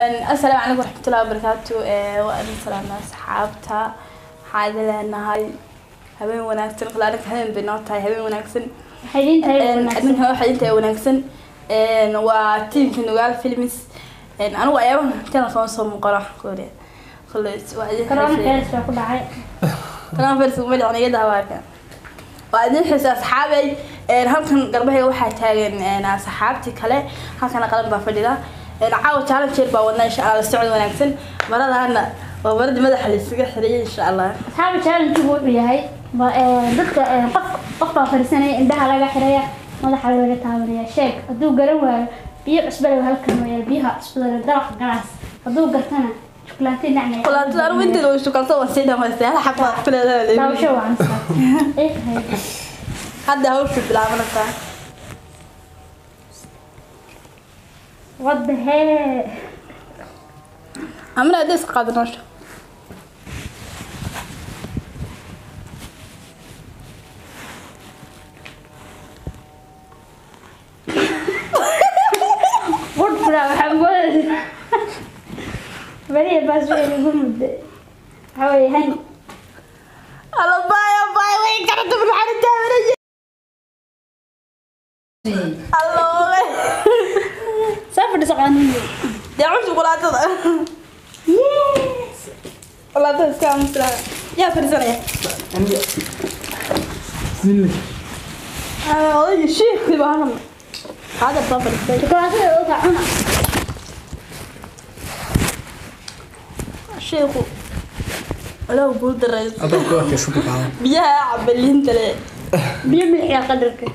Asalaamu calaykum waraxmatullahi wabarakaatu. Waa idin salaamnaa asxaabta. Waxaa idin leenahay habeen wanaagsan. Kale anaga habeen bay noo tahay, habeen wanaagsan. Waxay idin tahay wanaagsan. Adinka waxay idin tahay wanaagsan. Waa tiimka Nugaal Films. Anigu ayaabahan channelka soo muuqana kule kule waa idin Corona xiisay. Virus baa ku dhacay. Corona virus uma dhicin, iga dahawaarka. Waa idin xiisay asxaabay. Halkan garbahayga waxaa taagan asxaabtii kale, halkana qalan baa fadhida. Caawa challenge yar baa wadnaa, insha Allah la socod wanaagsan. Maradaana waa maradii madaxa la isuga xirayay, insha Allah. Asxaabi, challenge-gu wuxuu yahay dadka qof baa fadhiisanaya, indhaha laga xiraya, madaxa laga taabanaya. Sheeg hadduu garan waayo, biyo cusbo leh halkan waa yaal, biyaha cusbada leh dalaqa galaas. Hadduu gartana shukulaato nacnay. Kulaatada anigu inteeda way shukalto, waan sii dhamaystay, hal xab baa ku leedahay. Daawasho wacan saab. Hadda hawshu bilaabanaysaa. What the hell? Amina, hadda iska qaado nolosha. Qudhfura waxaa moodaysa beriya baas weyn igu mudday. Waxaa weeye hani. Alla baay baay, way karata maxaan taabanaya. Allo. Soo fadhiso qanin. Dee cun shukulaatada. Yes. Shukulaatada iska aamusla. Yaa fadhiisanaya? Bismillah. Odayga shiikii baa halkan hadda soo fadhiistay. Shukulaatada oga cuna. Shiiku walow guul darayso. Adoo ku adkaysan qaado. Biyaha caba liinta le. Biyo milix qadarka.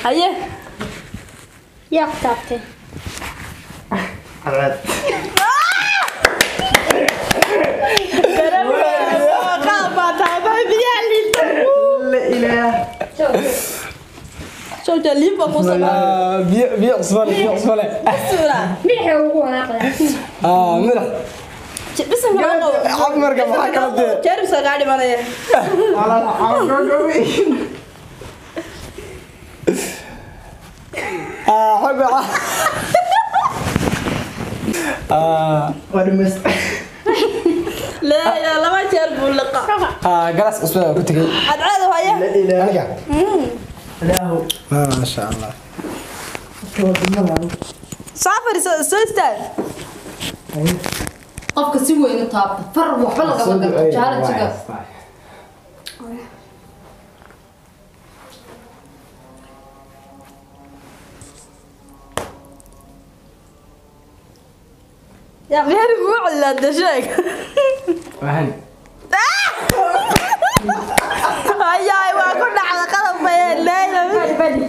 Haye. Yaa ku taabtay? Cadceed. Qaab baa taabay biyaha liinta. La ilaah. Showja liin baa kuu soo. Biyo biyo cusbo leh, biyo cusbo leh. Suura. Milixi ugu walaaqaya. Milix. Bisanka loo qabo. Cab marka maxaa kala dee? Jeermiska kaa dhimanaya. Xog. Laa ilaa laba jeer buu liqa. Galaas cusbo ku tegay. Cadceedu haye. Aniga. Maasha Allah. Soo fadhiiso, soo istaag. Qofka si weyn u taabta far waxba lagama garto challenge-ga. Yaa khiyaari kugu cilaada, sheeg. Waxaan. Hayaay, waa ku dhacda qalab bayee leeyahay. Fadhi.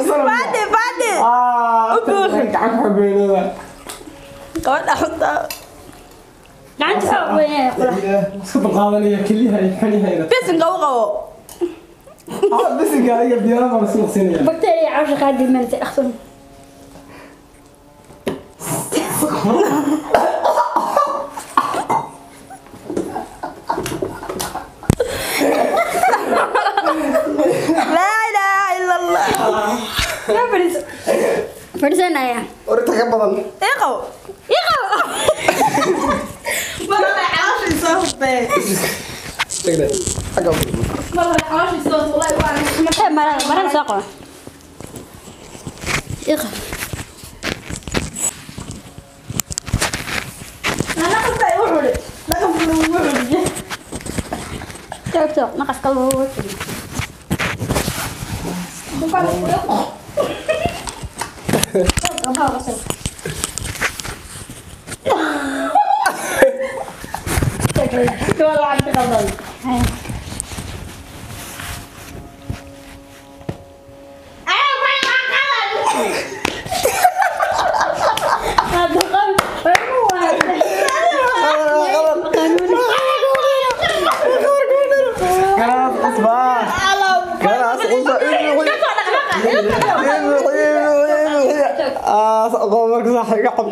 Fadhi fadhi. Gacan xog weynada. Gabadha xunta. Gacanta xoog weyn ee qula. Isku dulqaadanaya keliyaha iyo xanihayna. Bisinka u qabo. Bisinka adiga biyaha baan isku naqsinaya. Bakteeriya cawsha qaadi maanta dhaqsan. Laa ilaaha ila Allah. Yaa fadhiiso. Fadhiisanaya. Orinta ka badan. Ii qabo. Ii qabo. Mar hore caloosha soo hubtay. Tagde. Xagga. Mar hore caloosha soo wallahi waa. Maxay marada marada soo qaba. Iqa. Naqaska igu xidhi. Naqaska igu xidhi. Joog joog, naqaska lagu xidhi. Galaas cusba. Galaas cusba. Marka sax iga cab.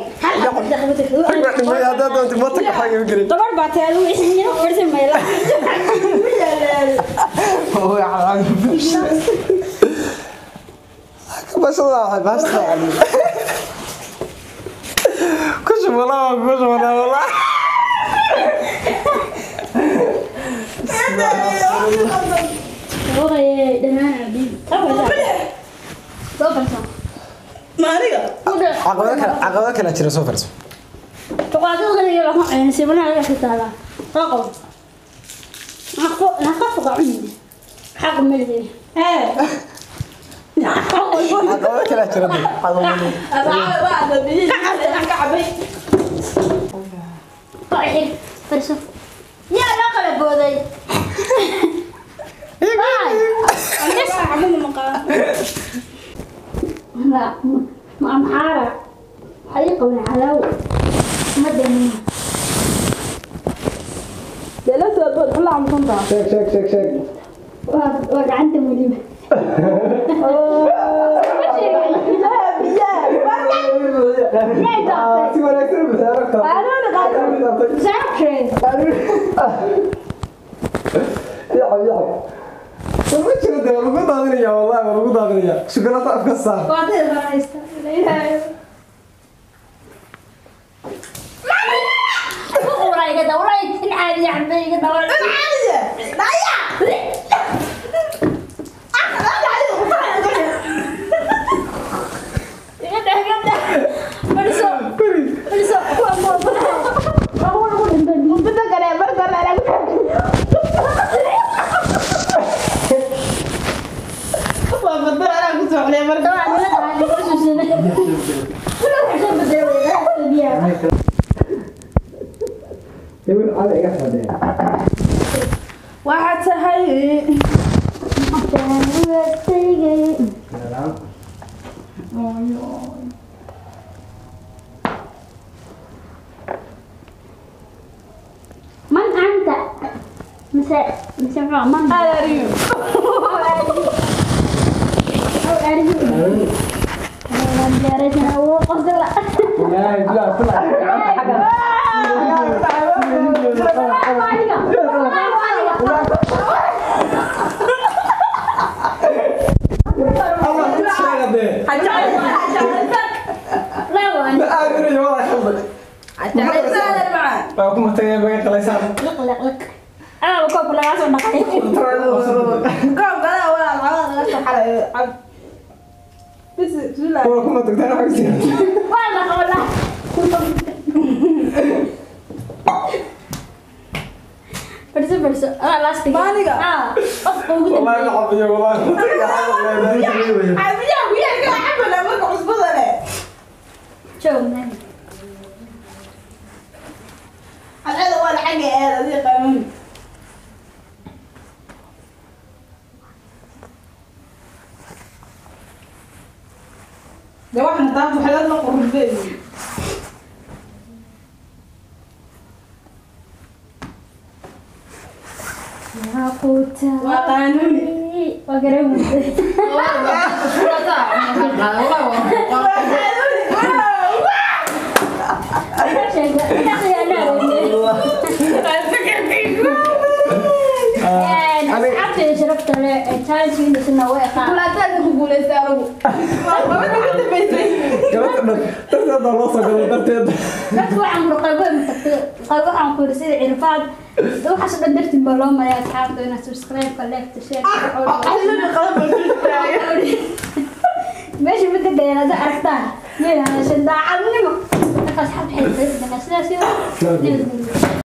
Haddaad doonto ma tag xagga gelin. Dabar baa tahay adigu, ina fadhiisan mayla. بس الله بس كش والله كش والله والله والله دمان عبيد ما أريد عقبالك لا ترى سوفرز تقعدوا غير يروحون يسيبون على حسابه رقم نخاف عندي حق ملي ايه عقبالك لا ترى طيب فرصة يا رقم بودي لا مع محارة حقيقة من علاوة ما أدري لا تقول كل عم تنطع شك شك شك شك وقعنت مليمة والله lagu daadinaya shukulaato afka saar waxaad tahay من أنت؟ مساء من أريو ده واحنا تعرفوا حالاتنا قربين وقانوني وقانوني ماشي بدك يا عرفتان عشان ده عمي ما خلاص حد حيث